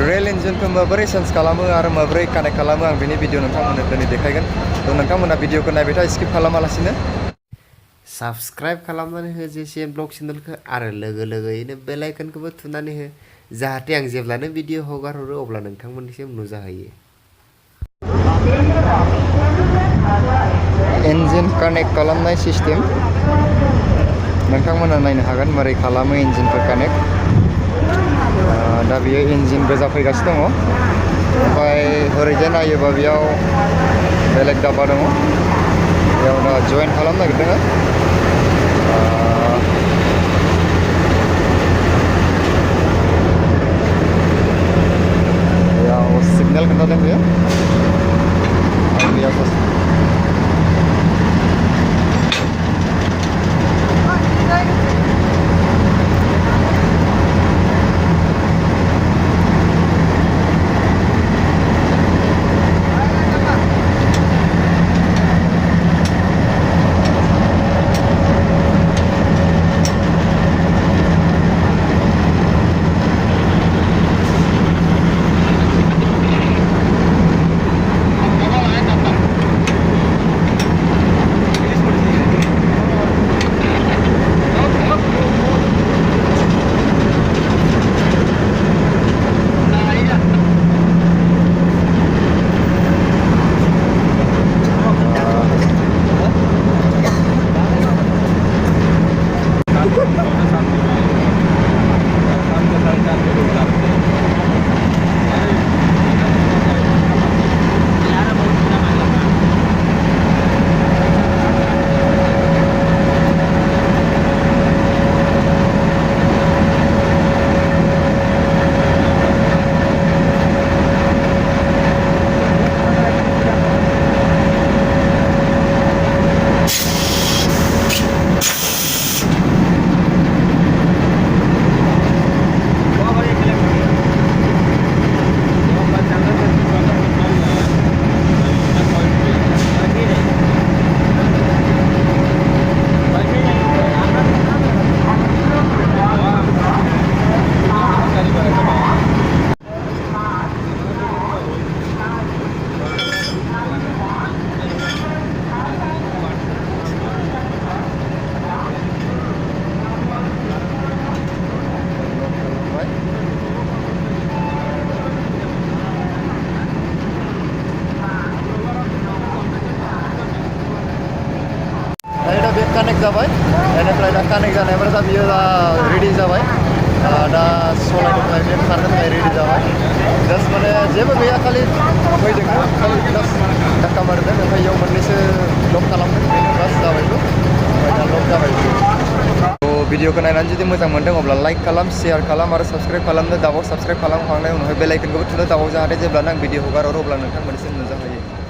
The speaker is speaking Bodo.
रेल इन्जिनखौ माबोरै चेन्ज खालामो आरो माबोरै कानेक्ट खालामो आं बेनि भिडिअ नोंथांमोननो दिनै देखायगोन। थ' नोंथांमोना भिडिअखौ नायबाय था स्किप खालामालासिनो। साबस्क्राइब खालामनानै हो जेसिएन ब्लग चेनेलखौ आरो लोगोयैनो बेल आइकनखौबो थुनानै हो जाहाथे आं जेब्लानो भिडिअ हगारहरो अब्ला नोंथांमोननिसिम नुजाहैयो। इन्जिन कानेक्ट खालामनाय सिस्टेम नोंथांमोना नायनो हागोन मारै खालामो इन्जिनखौ कानेक्ट। दा बियो इन्जिन गोजा फैगासिनो दङ। ओमफ्राय ओरैजाय नायोबा बेयाव बेलेग दाबा दङ। बेयाव दा जइन खालामनो नागिरदों। बेयाव सिगनेल खोन्थादों बेयो आरो बेयाव कानेक्ट जाबाय। बेनिफ्राय दा कानेक्ट जानायफ्रा दा बियो रेडि जाबाय। दा सलायनो थाखाय बे खारनो थाखाय रेडि जाबाय। जास्ट माने जेबो गैया खालि फैदों खालि जास्ट धाक्का मारदों ओमफ्राय बेयाव मोननैसो लक खालामदों बेनो बास जाबायबो। ओमफ्राय दा लक जाबाय। थ' भिडिअखौ नायनानै जुदि मोजां मोनदों अब्ला लाइक खालाम, शेयार खालाम आरो साबस्क्राइब खालामनो दाबाव। साबस्क्राइब खालामखांनायनि उनावहाय बेल आइकनखौबो थुनो दाबाव जाहाथे जेब्लानो आं भिडिअ हगारहरो अब्ला नोंथांमोननिसिम नुजाहैयो।